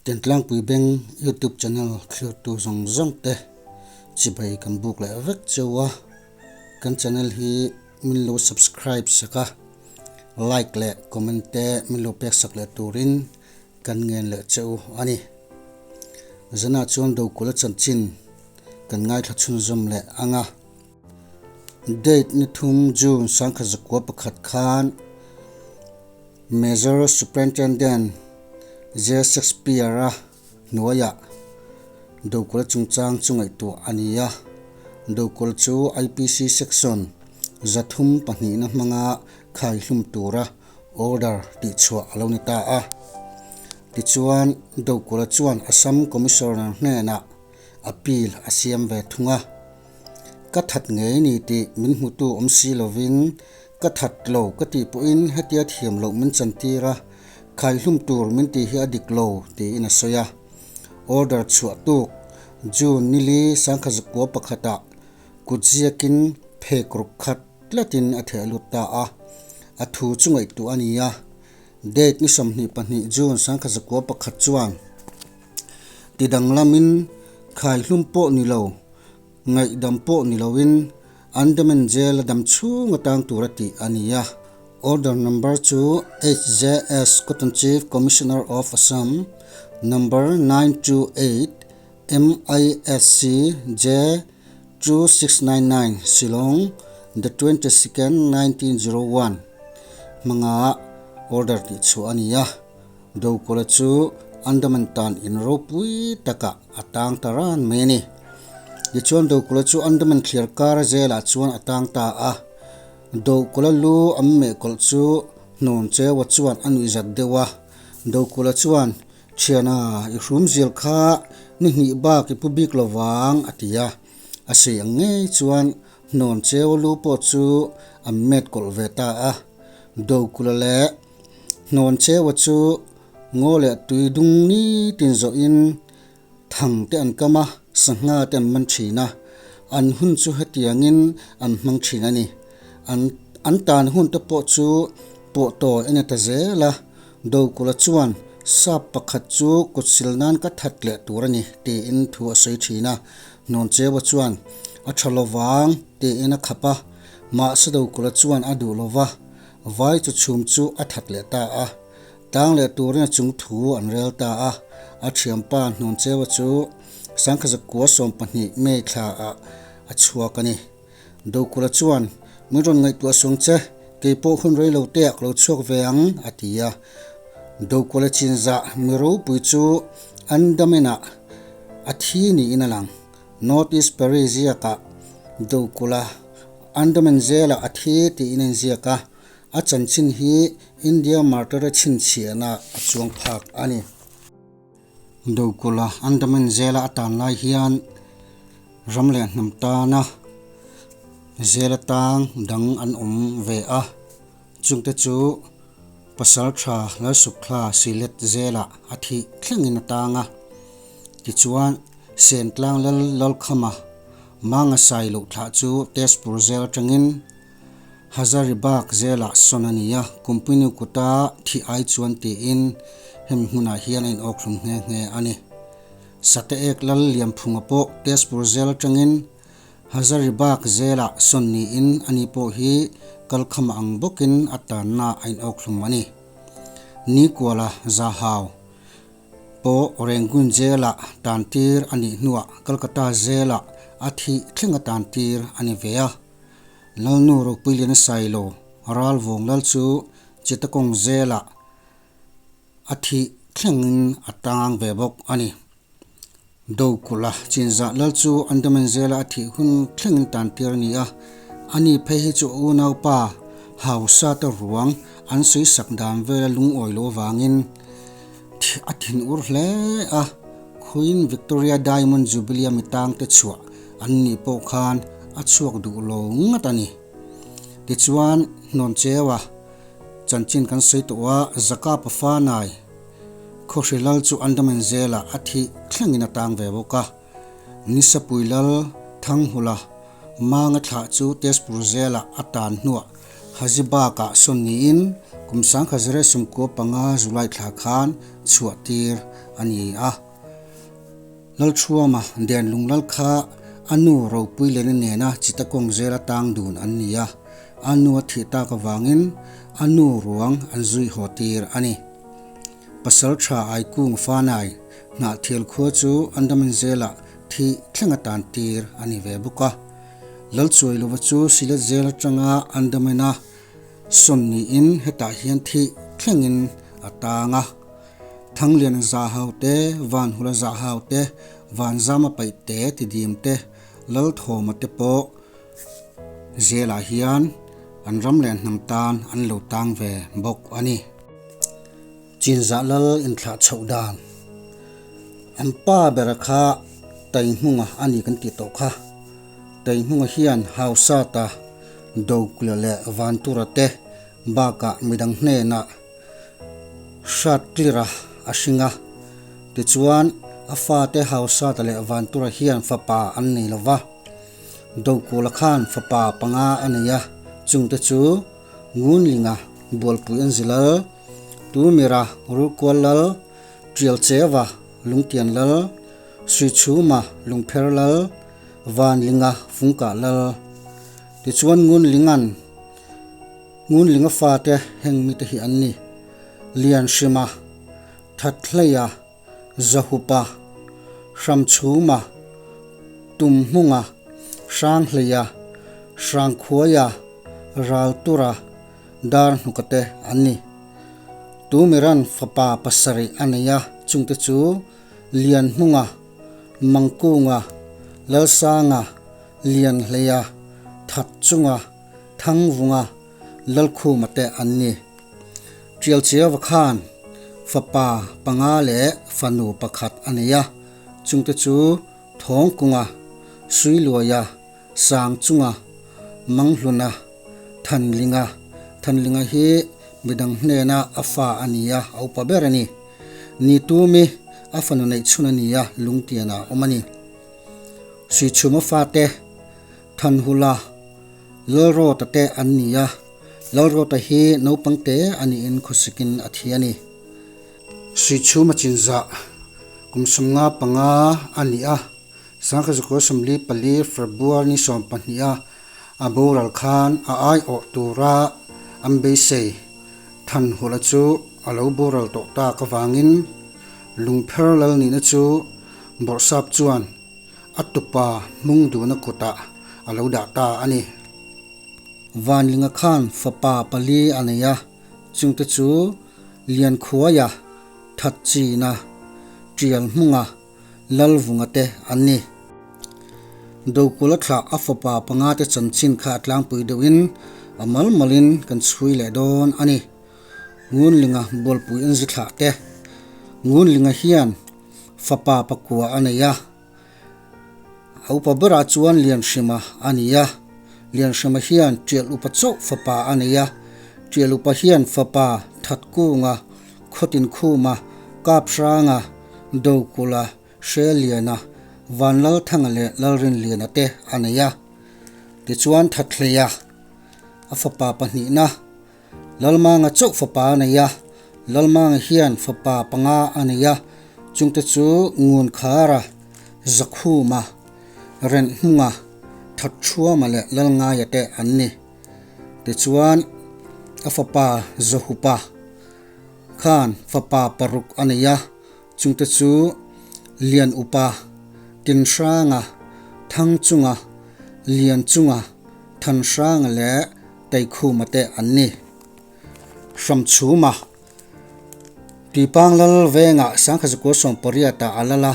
Tentlangpui Bank YouTube channel thlirtu zawng zawng te chibai kan buk leh vek cheu a, kan channel hi min lo subscribe sak a, like leh comment te min lo pek sak leh turin kan ngen leh cheu a ni. Zanah chuan Dokula chanchin kan ngaithla chhunzawm leh ang a. Date ni thum June 1901 khan Major Superintendent J. Shakespeare-a hnuaiah Dokula chungchang chu ngaihtuah a ni a. Dokul chu IPC Section 302 na hmanga khaihlum tura order tihchhuah a lo ni ta a. Tichuan, Dokula chuan Assam Commissioner hnenah appeal a siam ve thung a. Ka that ngei ni tih min hmutu awm si lovin ka that lo ka tih pawhin hetia thiam loh min chantir a, khaihlum tur min tih hi a dik lo tiin a sawi a. Order chhuah tuk June nili sangkhazakua pakhatah kutziakin phek ruk khat tlatin a theh lut ta a, a thu chu ngaihtuah a ni a. Date ni 22 June 1901 chuan tidanglamin khaihlum pawh ni lo, ngaihdam pawh ni loin Andaman Jail a dam chhung atang tur a tih a ni a. Order number chu HJS Cotton Chief Commissioner of Assam number 928 MISC J 2699 Shillong the 22nd 1901 hmanga order tih chhuah a ni a. Dokola chu Andaman tan in ropui takah a tang ta ran mai a ni. Tichuan Dokola chu Andaman thliar kar zelah chuan a tang ta a. Dokola lu an meh kawlh chu hnawn cheua chuan a nuihzat deuh a. Dokola chuan, Thiana, i hrum zil kha ni hnih bak i pu bik lo vang, a ti a. A sei ang ngei chuan hnawn cheua lu pawh chu an met kawlh ve ta a. Dokola leh Hnawn cheua chu ngaw leh tui dung nitin zawhin thang te an kam a, sangha te an man thin a, an hun chu hetiangin an hmang thin a ni. An an tan hun te pawh chu pawh tawi a ni ta zel a, Dokula chuan sap pakhat chu kut sil nan ka that leh tur a ni tiin thu a sawi thin a, Hnawn cheua chuan a tha lovang tiin a khap a, mahse Dokula chuan a duh lova. Vai chu chhum chu a that leh ta a, tang leh turin a chung thu an rel ta a, a thianpa Hnawncheua chu Sangkhazakua 12 May thla ah a chhuak a ni. Dokula chuan, Min rawn ngaihtuah sawng che, kei pawh hun rei lo te ah ka lo chhuak ve ang, a ti a. Dokula chinzah mi ropui chu Andaman ah a thi niin a lang. North East Paris ziakah Dokula Andaman zelah a thi tiin a inziak a, a chanchin hi India Martyr-a chhinchhiahna a chuang phak a ni. Dokula Andaman zela a tan lai hian ram leh hnam tana zela tang dang an awm ve a, chungte chu pasal tha Lalsukhla Silet zelah a thih thlengin a tang a, tichuan Sentlang Lal Lalkhama Manga sai loh thlah chu Tezpur zel atangin Hazaribagh zelah sawn a ni a, Kumpinu kuta thih ai chuan tiin hemi hmunah hian a inawkhlum nghe nghe a ni. Sate ek Lal Liamphunga pawh Tezpur zel atangin Hazaribagh zelah sawn niin ani pawh hi kalkhama ang bawkin a tanna a inawkhlum a ni. Nikuala Zahau. Pawh Rangoon Jail-ah tantir a nih hnuah Calcutta Jail-ah a thih thlenga tantir a ni ve a. Lalnu Ropuiliana Sailo Ralvawng Lal chu Chittagong Jail-ah a thih thlengin a tang ve bawk a ni. Dokulh-a Chinzah Lal chu Andaman Jail-ah a thih hun thlengin tantir a ni a, ani phei hi chu a unaupa Hausa te ruang an sawisak dan vela lungawi loh avangin A thin ur hle a, Queen Victoria Diamond Jubilee a mi tangte chhuah an nih pawh khan a chhuak duh lo ngat a ni. Tichuan, Hnawncheua chanchin kan sawi tawh a, Zaka Pafanai Khawhri Lal chu Andaman Jail-ah a thih thlengin a tang ve bawk a. Nisapui Lal Thanghula Manga thlah chu Tezpur Jail-ah a tan hnuah. Hazibagh-ah sawn niin kum 1995 July thla khan chhuah tir a ni a. Lalthuama Denlung lal kha a nu ropui lena nena Chittagong zela tang dun an ni a, a nu a thih tak avangin a nu ruang an zui haw tir a ni. Pasal tha Aikung Fanai Hnahthial khua chu Andaman zelah thih thleng a tan tir a ni ve bawk a. Lalchuailova chu Sylhet zel atanga Andaman-a sawn niin hetah hian thih thlengin a tang a. Thangliana zahau te, Vanhula zahau te, Vanzama paih te, Tidim te, Lalthawma te pawh zelah hian an ram leh hnam tan an lo tang ve bawk a ni. Chinzah lal inthlah chhoh dan an pa bera kha Taihmunga a ni kan tih tawh kha. Taihmunga hian Hausata, Dokulha leh Vantura te bakah midang hnenah Hrattlira a hring a, tichuan a fate Hausata leh Vantura hian fapa an nei lo va. Dokula khan fapa panga a nei a, chungte chu Ngunlinga, Bualpui an zi lal, Tumira, Rulkual lal, Tialcheva, Lungtian lal, Suichhuma, Lungpher lal, Vanlinga, Fungkah lal. Tichuan Ngunlinga'n Ngunlinga fate heng mite hi an ni, Lianhrima, Thathleia, Zahupa, Hramchhuma, Tumhmunga, Hranghleia, Hrangkhuaia, Raltura, Darhnuka te an ni. Tumiran fapa pasarih a nei a, chungte chu Lianhmunga, Mangkunga, Lalsanga, Lianhleia, Thatchunga, Thangvunga, Lalkhuma te an ni. Tialchiava khan fapa panga leh fanu pakhat a nei a, chungte chu Thawngkunga, Suiluaia, Sangchunga, Manghluna, Thanlinga, Thanlinga hi midang hnena a fa a ni a, a upa ber a ni. Nitumi a fanu neihchhun a ni a, Lungtianah a awm a ni. Suichhuma fate Thanhula, Lalrawta te an ni a, Lalrawta hi naupang te a niin khawsikin a thi a ni. Suichhuma chinzah kum 55 a ni a, 1944 February ni 12 a a boral khan a aiawh tura an beisei Thanhula chu a lo boral tawh tak avangin Lungpher Lalnihna chu Bawrhsap chuan a tupa hmung duhna kutah a lo dah ta a ni. Vanlinga khan fapa pali a nei a, chungte chu Liankhuaia, Thatchina, Tialhmunga, Lalvunga te an ni. Dokula thlah a fapa panga te chanchin kha a tlangpui deuhin a mal malin kan chhui leh dawn a ni. Ngunlinga bualpui an zi thlah te. Ngunlinga hian fapa pakua a nei a, a upa berah chuan Lianhrima a ni a. Lianhrima hian Tial upa chauh fapa a nei a, Tial upa hian fapa Thatkunga, Khawtinkhuma, Kaphranga, Dokula, Hreliana, Vanlalthanga leh Lalrinliana te a nei a. Tichuan Thathleia, a fapa pahnihna, Lalmanga chauh fapa a nei a, Lalmanga hian fapa panga a nei a, chungte chu Ngunkhara, Zakhuma, Renhmunga, Thathruama leh Lalngaia te an ni. Tichuan, a fapa Zahupa khan fapa paruk a nei a, chungte chu Lianupa, Tinhranga, Thangchunga, Lianchunga, Thanhranga leh Teikhuma te an ni. Hramchhuma, Tuipang lal vengah 1918 ah a lal a,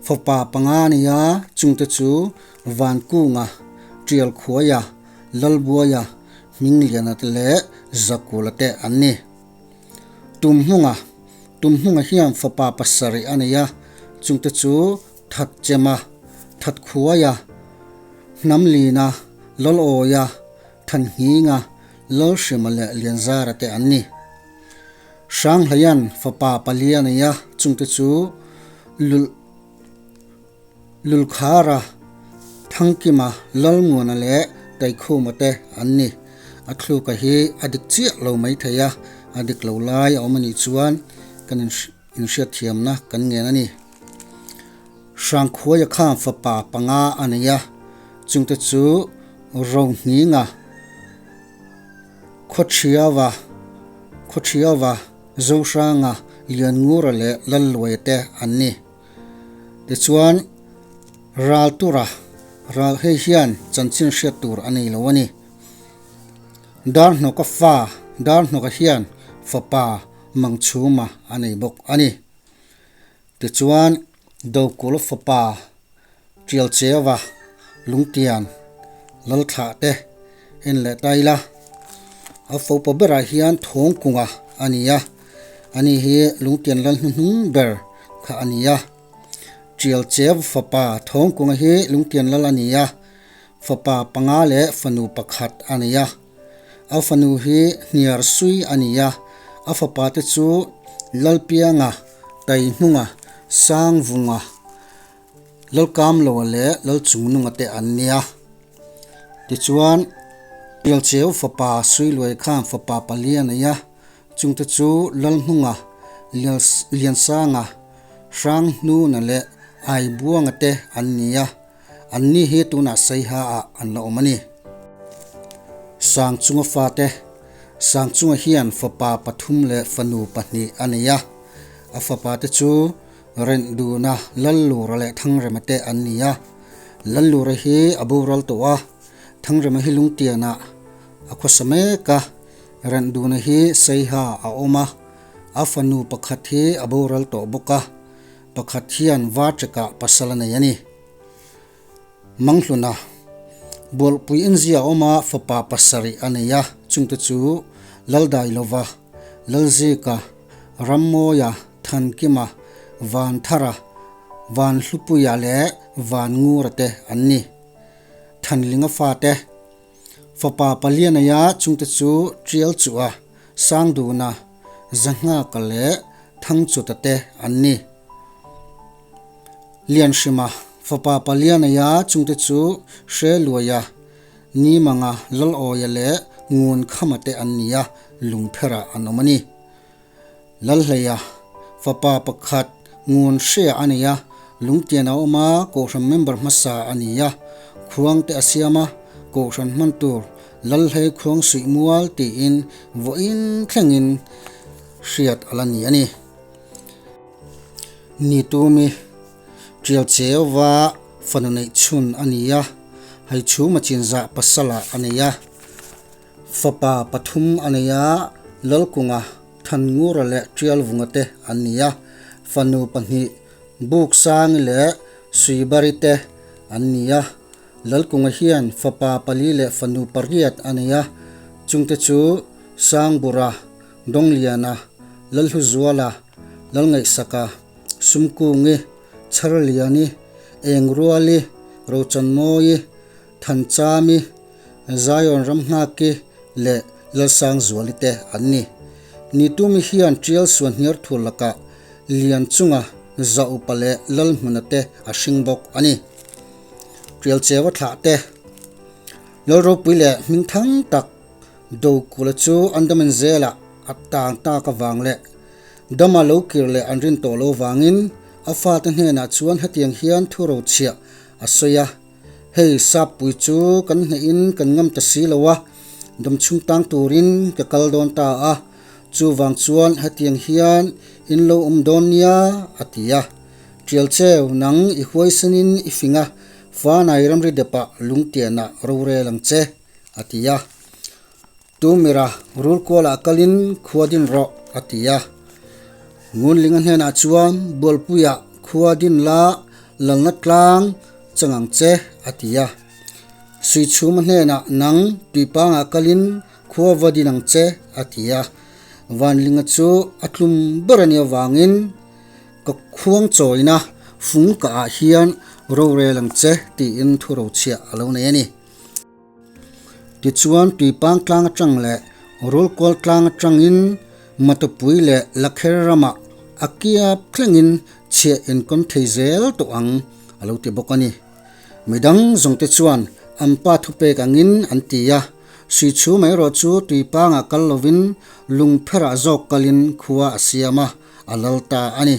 fapa panga a ni a, chungte chu Vankunga, Tialkhuaia, Lalbuaia, Hmingliana te leh Zakula te an ni. Tumhmunga, Tumhmunga hian fapa pasarih a nei a, chungte chu Thatchema, Thatkhuaia, Hnamlina, Lalawia, Thannghinga, Lalhrima leh Lianzara te an ni. Hranghlaian fapa pali a nei a, chungte chu Lul Lulkhara, Thangkima, Lalnguana leh Taikhuma te an ni. A thluka hi a dik chiah lo mai thei a, a dik lo lai a awm a nih chuan kan inhriatthiamna kan ngen a ni. Hrangkhuaia khan fapa panga a nei a, chungte chu Rohninga, Khawṭhiava, Khawṭhiava, Zohranga, Lianngura leh Lalluaia te an ni. Tichuan, ral tura ral hei hian chanchin hriat tur a nei lo a ni. Darhnawka fa, Darhnawka hian fapa Mangchhuma a nei bawk a ni. Tichuan, Dokula fapa Tialcheva Lungtian Lalthlah te en leh ta ila, a fopa berah hian Thawngkunga a ni a, ani hi Lungtian lal hnuhnung ber kha a ni a. Tialcheva fapa Thawngkunga hi Lungtian lal a ni a, fapa panga leh fanu pakhat a nei a. A fanu hi Hniar Sui a ni a, a fapa te chu Lalpianga, Taihnunga, Sangvunga, Lalkamloa leh Lalchungnunga te an nia. Tichuan, Pialcheu fapa Suiluai khan fapa pali a nei a, chungte chu Lalhnunga, Liansanga, Hranghnuna leh Aibuanga te an ni a, anni hi tunah Saiha ah an la awm a ni. Sangchunga fate, Sangchunga hian fapa pathum leh fanu pahnih a nei a, a fapa te chu Renh duhna Lallura leh Thangrema te an ni a. Lallura hi a boral tawh a, Thangrema hi Lungtianah a khawsa mek a. Renh duhna hi Saiha a awm a, a fanu pakhat hi a boral tawh bawk a, pakhat hian Varchekah pasal a nei a ni. Manghluna, Bualpui inzia a awm a, fapa pasarih a nei a, chungte chu Laldailova, Lalzika, Rammawia, Thankima, Vanthara, Vanhlupuia leh Vanngura te an ni. Thanlinga fate, Fapa Palianaia chungte chu Tialchua, Sangduna, Zahnghaka leh Thangchuta te an ni. Lianhrima, fapa Palianaia chungte chu Hreluaia, Nimanga, Lalawia leh Ngunkhama te an ni a, Lungpherah an awm a ni. Lalhleia, fapa pakhat Ngunhria a nei a, Lungtian a awm a, Kohhran member hmasa a ni a, khuang te a siam a, Kohhran hman tur Lalhlei khuang suih mual tiin vawiin thlengin hriat a la ni a ni. Ni tumi Tial Cheuva fanu neih chhun a ni a, hei chhuma chinzah pasala a nei a. Fapa pathum a nei a, Lalkunga, Thanngura leh Tialvunga te an ni a. Fanu pahnih Buksangi leh Suibari te an ni a. Lalkunga hian fapa pali leh fanu pariat a nei a, chungte chu Sangbura, Dongliana, Lalhluzuala, Lalngaihsaka, Sumkungi, Chharliani, Engruali, Rochanmawi, Thanchami, Zion Ramnghaki leh Lalsangzuali te an ni. Nitumi hian Tial Suanhniar thur lakah Lianchunga, Zaupa leh Lalhmuna te a hring bawk a ni. Tial Cheua thlah te, Lalropui leh Hmingthang tak Dokula chu Andaman zelah a tang tak avang leh dama lo kir leh an rin tawh lo vangin a fate hnenah chuan hetiang hian thu rochhiah a sawi a, Hei Sappui chu kan hnehin kan ngam ta si lo a, damchhung tang turin ka kal dawn ta a, chuvang chuan hetiang hian in lo awm dawn nia a ti a. Tialcheu, nang i huaisanin i fing a, Fanai ramri depah lungtianah rorel ang che. A ti a. Tumira rulkualah kalin khua din rawh, a ti a. Ngunlinga hnenah chuan Bualpuiah khua din la lalna tlang chang ang che, a ti a. Suichhuma hnenah nang tuipangah kalin khua va din ang che, a ti a. Vanlinga chu a tlum ber a nih avangin ka khuang chawina fung kaah hian rorel ang che tiin thu rochhiah a lo nei a ni. Tichuan tuipang tlang atang leh rulkual tlang atangin Matupui leh Lakher ramah a kiap thlengin chhiah inkawn thei zel tawh ang a lo ti bawk a ni. Midang zawngte chuan an pa thupek angin an ti a. Suichhum erawh chu tuipangah kal lovin lungpherah zawk kalin khua a siam a, a lal ta a ni.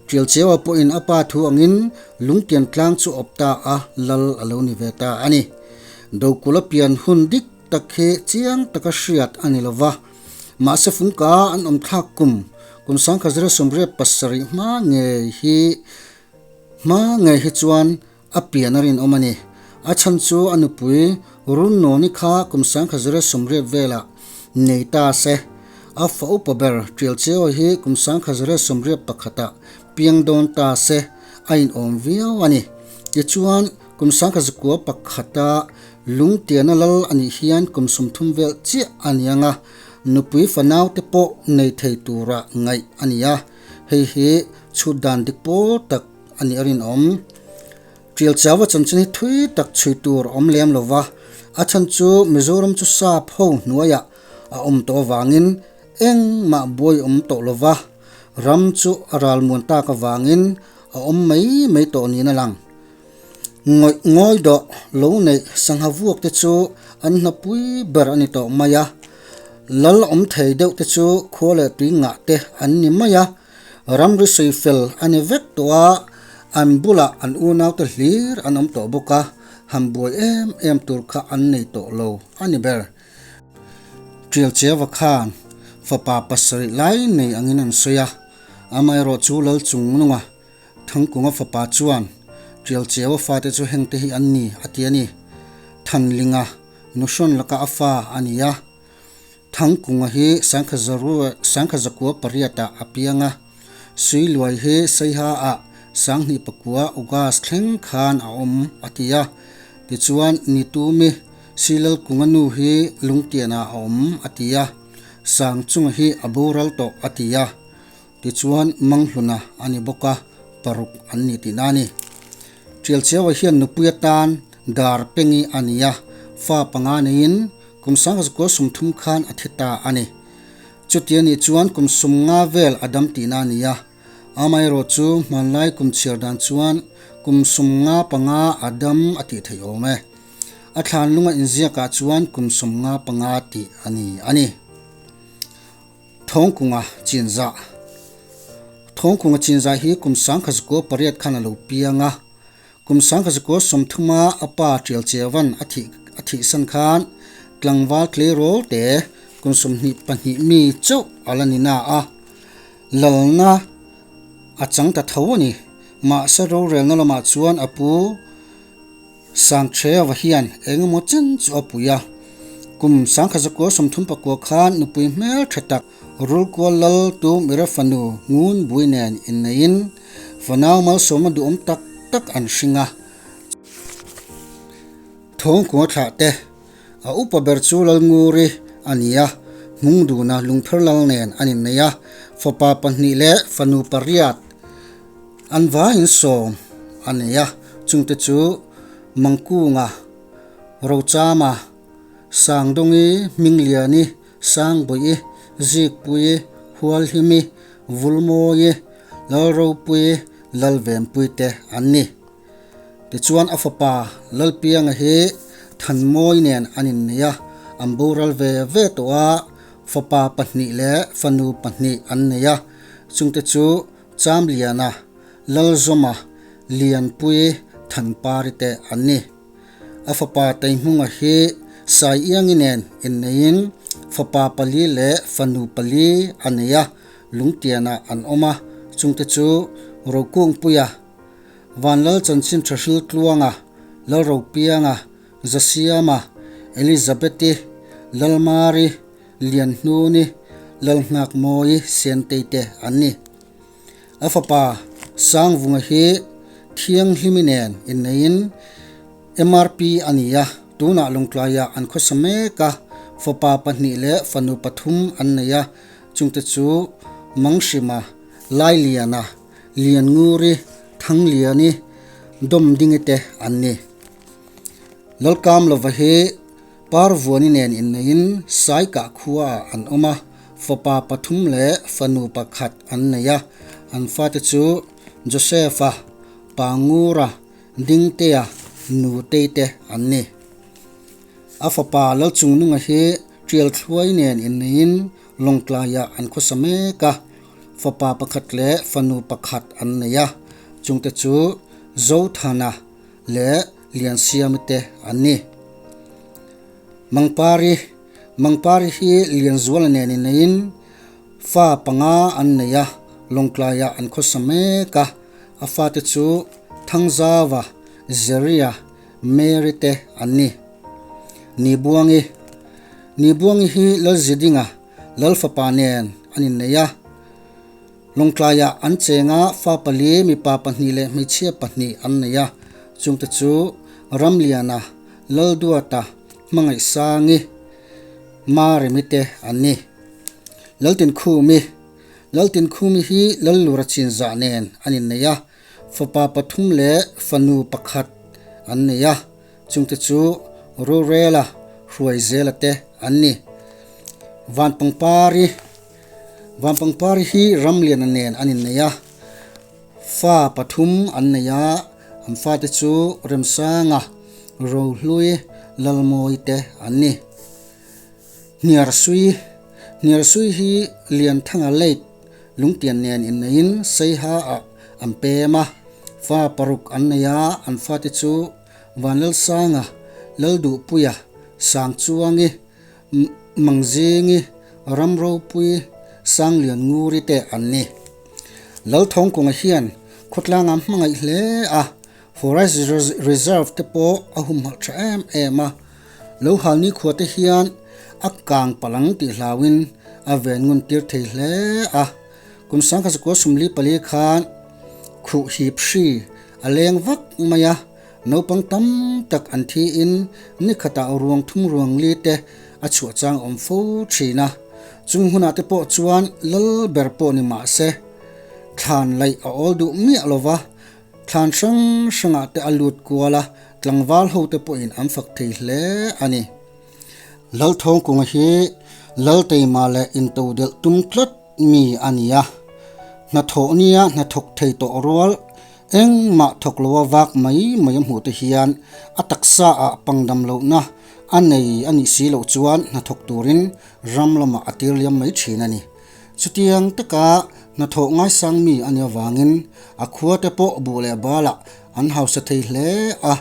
Ṭialcheua pawhin a pa thu angin lungtian tlang chu awp ta a, lal a lo ni ve ta a ni. Dokula pian hun dik tak hi chiang taka hriat a ni lova, mahse fungka an awm thlak kum kum 1987 hma ngei hi hma ngei hi chuan A pian a rinawm a ni. A chhan chu a nupui Runnawni kha kum 1980 velah nei ta se. A fa upa ber Ṭialcheo hi kum 1981 ah piang dawn ta se a inawm viau a ni. Tichuan, kum 1901 a Lungtiana lal a nih hian kum 30 vel chiah a ni ang a, nupui fanaute pawh nei thei tura ngaih a ni a. Hei hi chhut dan dik pawl tak a nih a rinawm. Ṭialchau a chanchin hi thui tak chhui tur a awm lem lo va, a chhan chu Mizoram chu sap ho hnuaiah a awm tawh avangin engmah buai awm tawh lo va, ram chu a ral muan tak avangin a awm mai mai tawh niin a lang. Ngawih ngawi dawh lo neih sangha vuak te chu an hnapui ber a ni tawh mai a, lal awm thei deuh te chu khua leh tui ngah te an ni mai a. Ramri sawi fel a ni vek tawh a, an bulah an unaute hlir an awm tawh bawk a, han buai em em tur kha an nei tawh lo a ni ber. Ṭialcheva khan fapa pasarih lai nei angin an sawi a, amaherawh chu Lal Chungnunga Thangkunga fapa chuan Ṭialcheva fate chu hengte hi an ni a ti a ni. Thanlinga nuhrawn laka a fa a ni a. Thangkunga hi Sangkhazakua pariatah a piang a, Suiluai hi Saiha-ah Sanghnih pakua August thleng khan a awm a ti a. Tichuan, Nitumi Silalkunga nu hi Lungtianah a awm a ti a, Sangchunga hi a boral tawh a ti a. Tichuan, Manghluna a ni bawk a, paruk an ni tihna a ni. Ṭialcheua hian nupui atan dar pengi a ni a, fa panga neiin Kum 1930 khan a thi ta a ni. Chuti a nih chuan kum 50 vel a dam tihna a ni a. Amaherawh chu hmanlai kum chhiar dan chuan kum 55 a dam a tih theih awm e. A thlan lunga inziakah chuan kum 55 tih a ni a ni. Thawngkunga Chinzah Thawngkunga Chinzah hi kum 1908 khan a lo piang a. Kum 1930-a a pa Ṭialcheva'n a thih a thihsan khan tlangval tleirawl te kum 22 mi chauh a la ni na a, lalna a chang ta tho a ni. Mahse rorelna lamah chuan a pu Sangchheva hian eng emaw chen chu a pui a. Kum 1939 khan nupui hmel tha tak Rulkual lal tu Mira fanu Ngun Bui nen inneiin Fanau malsawmna duhawm tak tak an hring a. Thawngkunga thlah te, a upa ber chu Lalnguri a ni a, Hmungduna lungpher lal nen an innei a, fapa pahnih leh fanu pariat an vaiin sawm a nei a, chungte chu Mangkunga, Rochama, Sangdawngi, Hmingliani, Sangbuii, Zikpuii, Hualhimi, Vulmawi, Lalropuii, Lalvenpui te an ni. Tichuan a fapa Lalpianga hi Thanmawi nen an innei a, an boral ve ve tawh a, fapa pahnih leh fanu pahnih an nei a, chungte chu Chamliana, Lalzawma, Lianpuii, Thanpari te an ni. A fapa Teihmunga hi Saiiangi nen inneiin fapa pali leh fanu pali a nei a, Lungtianah an awm a, chungte chu Rokungpuia, Vanlal Chanchin Thahril Tluanga, Lalropianga, Zasiama, Elizabeth-i, Lalmari, Lianhnuni, Lalnghakmawi, Sentei te an ni. A fapa Sangvunga hi Thianghlimi nen inneiin MRP a ni a, tunah Lawngtlaiah an khawsa mek a, fapa pahnih leh fanu pathum an nei a, chungte chu Manghrima, Lailiana, Liannguri, Thangliani, Dawmdingi te an ni. Lalkamlova hi Parvuani nen inneiin Saikah khuaah an awm a, fapa pathum leh fanu pakhat an nei a, an fate chu Joseph-a, Pangura, Dingtea, Nutei te an ni. A fapa Lalchungnunga hi Ṭialthluai nen inneiin Lawngtlaiah an khawsa mek a, fapa pakhat leh fanu pakhat an nei a, chungte chu Zothana leh Liansiami te an ni. Mangpari Mangpari hi Lianzuala nen inneiin fa panga an nei a, Lawngtlaiah an khawsa mek a, a fate chu Thangzauva, Zeria, Mary te an ni. Nibuangi Nibuangi hi Lalzidinga, Lalfapa nen an innei a. Lawngtlaiah an cheng a, fa pali, mipa pahnih leh hmeichhia pahnih an nei a. Chungte chu Ramliana, Lalduata, Hmangaihsangi, Maremi te an ni. Laltinkhumi Laltinkhumi hi Lallura Chinzah nen an innei a. Fapa pathum leh fanu pakhat an nei a, chungte chu Rorela Hruaizela te an ni. Vanpangpari Vanpangpari hi Ramliana nen an innei a, fa pathum an nei a, an fate chu Remsanga, Rohlui, Lalmawi te an ni. Hniarsui Hniarsui hi Lianthanga Lake Lungtian nen inneiin Seiha ah an pem a, fa paruk an nei a, an fate chu Vanlalsanga, Lalduhpuia, Sangchuangi, Mangzingi, Ramropui, Sangliannguri te an ni. Lalthawngkunga hian khawtlanga hmangaih hle a, Forest Reserve te pawh a humhalh tha em em a, lo halni khua te hian a kang palang tih hlauin a ven ngun tir thei hle a. Kum 1924 khan khuh hip hri a leng vak mai a, naupang tam tak an thiin ni khatah ruang thum ruang li te a chhuah chang awm fo thin a. Chung hunah te pawh chuan lal ber pawh ni mah se thlan laih a awl duh miah lo va, Thlan hrang hrangah te a lut kual a, tlangval hote pawhin an fak thei hle a ni. Lalthawngkunga hi Lalteima leh intodelh tum tlat mi a ni a, hnathawh nia hnathawk thei tawh rual engmah thawk loa vak mai mai a hmuh te hian a taksa ah pangdam lohna a nei a nih si loh chuan hnathawk turin ram lamah a tir liam mai thin a ni. Chutiang taka hnathawh ngaisang mi a nih avangin a khuate pawh buh leh balah an hausa thei hle a,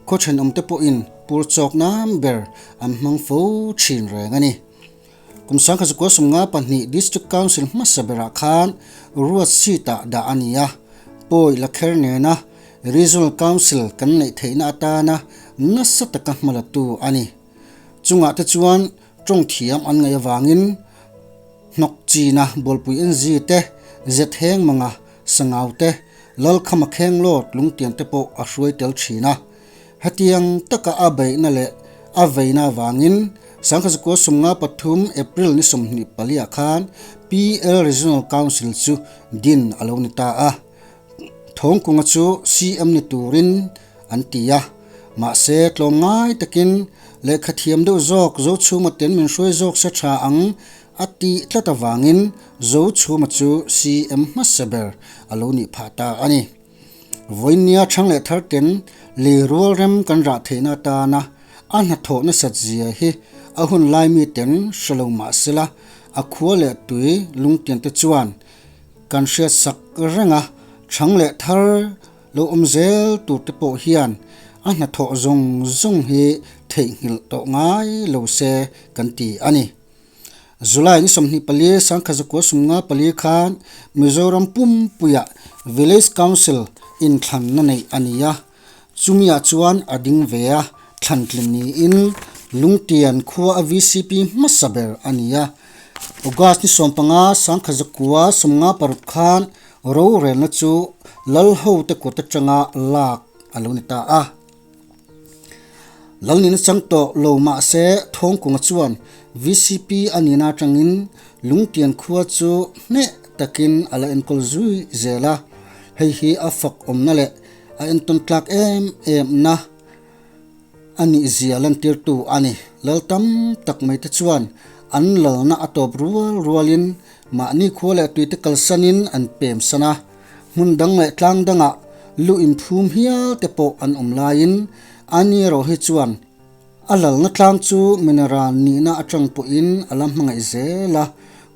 khaw thenawmte pawhin pur chawk nan ber an hmang fo thin reng a ni. Kum 1952 District Council hmasa berah khan ruat seat-ah dah a ni a, pawi la kher nena Regional Council kan neih theihna atana nasa taka hmalatu a ni. Chungah te chuan tawng thiam an ngaih avangin hnawk china Bualpui NZ te, Zet Heng Manga, Sangau te, Lalkhama Khenglawt lungtian te pawh a hruai tel thin a. Hetiang taka a beihna leh a veina avangin 1953 April ni 24 ah khan PL Regional Council chu din a lo ni ta a. Thawngkunga chu CM ni turin an ti a. Mahse, tlawmngai takin lehkha thiam deuh zawk Zochhuma ten min hruai zawk se tha ang a tih tlat avangin Zochhuma chu CM hmasa ber a lo nih phah ta a ni. Vawinia thang leh thar ten lei rual rem kan rah theihna atana a hnathawh nasat zia hi a hun lai mi ten hre lo mah sela a khua leh tui lungtian te chuan kan hriat sak reng a, thang leh thar Lo awm zel tur te pawh hian a hnathawh zawng zawng hi theihnghilh tawh ngai lo se kan ti a ni. July ni 24 1954 khan Mizoram pumpuiah Village Council inthlanna neih a ni a, chumiah chuan a ding ve a, thlantlin niin Lungtian khua a vcp hmasa ber a ni a. August ni 15 1956 khan Rorelna chu lal hote kut atanga lak a lo ni ta a. Lalnina chang tawh lo mah se Thawngkunga chuan vcp a nihna atangin Lungtian khua chu hneh takin a la enkawl zui zel a, hei hi a fak awmna leh a entawn tlak em em na a nih zia lantirtu a ni. Lal tam tak mai te chuan an lalna a tawp rual rualin mahni khua leh tuite kalsanin an pem san a, hmun dang leh tlang dangah lu inphum hial te pawh an awm laiin ani erawh hi chuan A lalna tlang chu mineral nihna atang pawhin a la hmangaih zel a.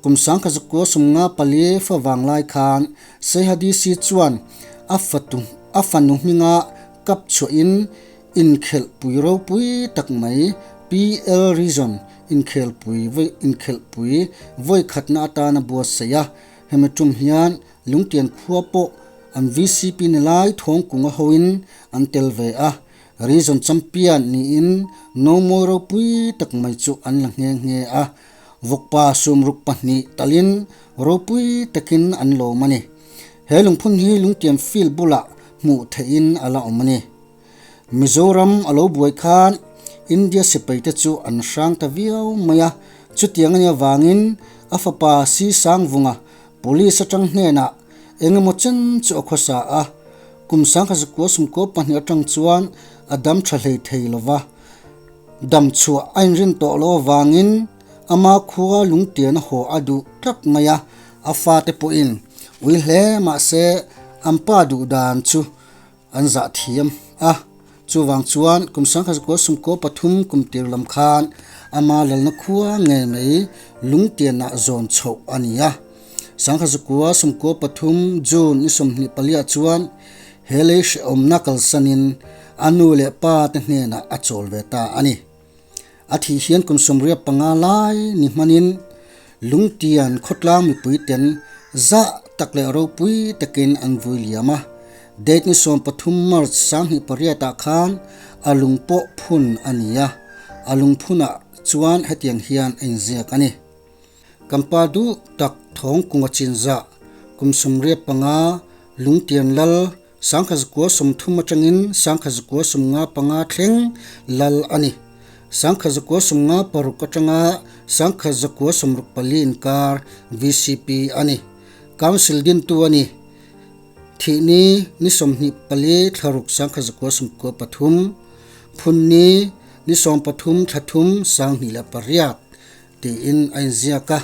Kum 1954 fa vanglai khan Saiha DC chuan a fatu a fanu hminga kap chhuahin inkhelhpui ropui tak mai PL Region inkhelpui inkhelhpui vawi khatna atana buatsaih a. Hemi tum hian Lungtian khua pawh an VCP ni lai Thawngkunga hoin an tel ve a. Region Champion niin nomawi ropui tak mai chu an la nghe nghe a, vawkpa sumruk pahnih talin ropui takin an lawm a ni. He lungphun hi Lungtian field bulah hmuh theihin a la awm a ni. Mizoram a lo buai khan India sipaite chu an hrang ta viau mai a, chutiang a nih avangin a fapa Si Sangvunga Police atang hnenah engemaw chen chu a khawsa a, kum 1962 atang chuan a dam tha hlei thei lo va, dam chhuah a inrin tawh loh avangin ama khua lungtian a haw a duh tlat mai a, a fate pawhin ui hle mahse an pa duh dan chu an zah thiam a, chuvang chuan kum 1993 kum tir lam khan ama lalna khua ngei mai lungtianah zawn chhoh a ni a. 1993 June ni 24 ah chuan he lei hrehawmna kalsanin a nu leh pa te hnenah a chawl ve ta a ni. A thih hian kum 85 lai ni hmanin Lungtian khawtlang mipui ten zah tak leh ropui takin an vui liam a. Date ni 13 March 2008 ah khan a lung pawh phun a ni a, a lungphunah chuan hetiang hian a inziak a ni. Kan pa duh tak Thawngkunga chinzah kum 85 Lungtian lal 1930 atangin 1955 thleng lal a ni. 1956 atanga 1964 inkar VCP a ni. Council dintu a ni. Thihni ni 24 thla ruk 1993, Phunni ni 13 thla thum 2008 tiin a inziak a.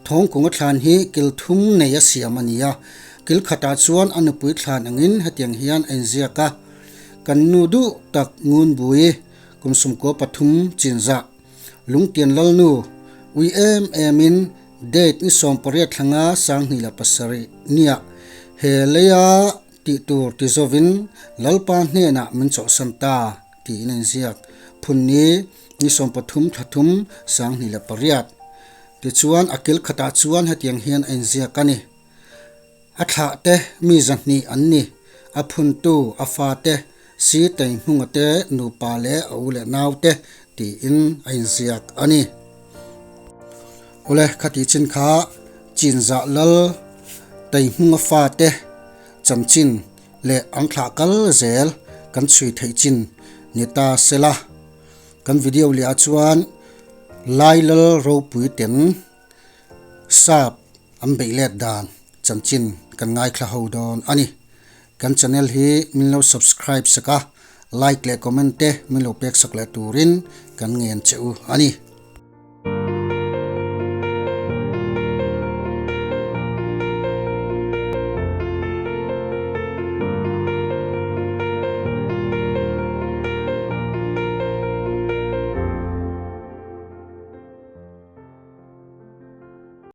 Thawngkunga thlan hi kil thum nei a siam a ni a, kil khatah chuan a nupui thlan angin hetiang hian a inziak a, Kan nu duh tak Ngunbui kum 13 chinzah Lungtian Lalnu ui em emin date ni 18 thlanga 2007 nia he leia tih tur ti zovin Lalpa hnenah min chawlhsan ta tiin a inziak. Phunni ni 13 thla thum 2008 Tichuan a kil khatah chuan hetiang hian a inziak a ni. A thlah te mi 200 an ni. A phuntu, a fate, si Teinghmunga te nupa leh a u leh naute tiin a inziak a ni. Awle, khati chin kha Chinzah Lal Teinghmunga fate chanchin leh an thlah kal zel kan chhui theih chin ni ta sela. Kan video leh ah chuan Lai Lal ropui ten sap an beih let dan chanchin kan ngaithla ho dawn a ni. Kan channel hi min lo subscribe sak a, like leh comment te min lo pek sak leh turin kan ngen che u a ni.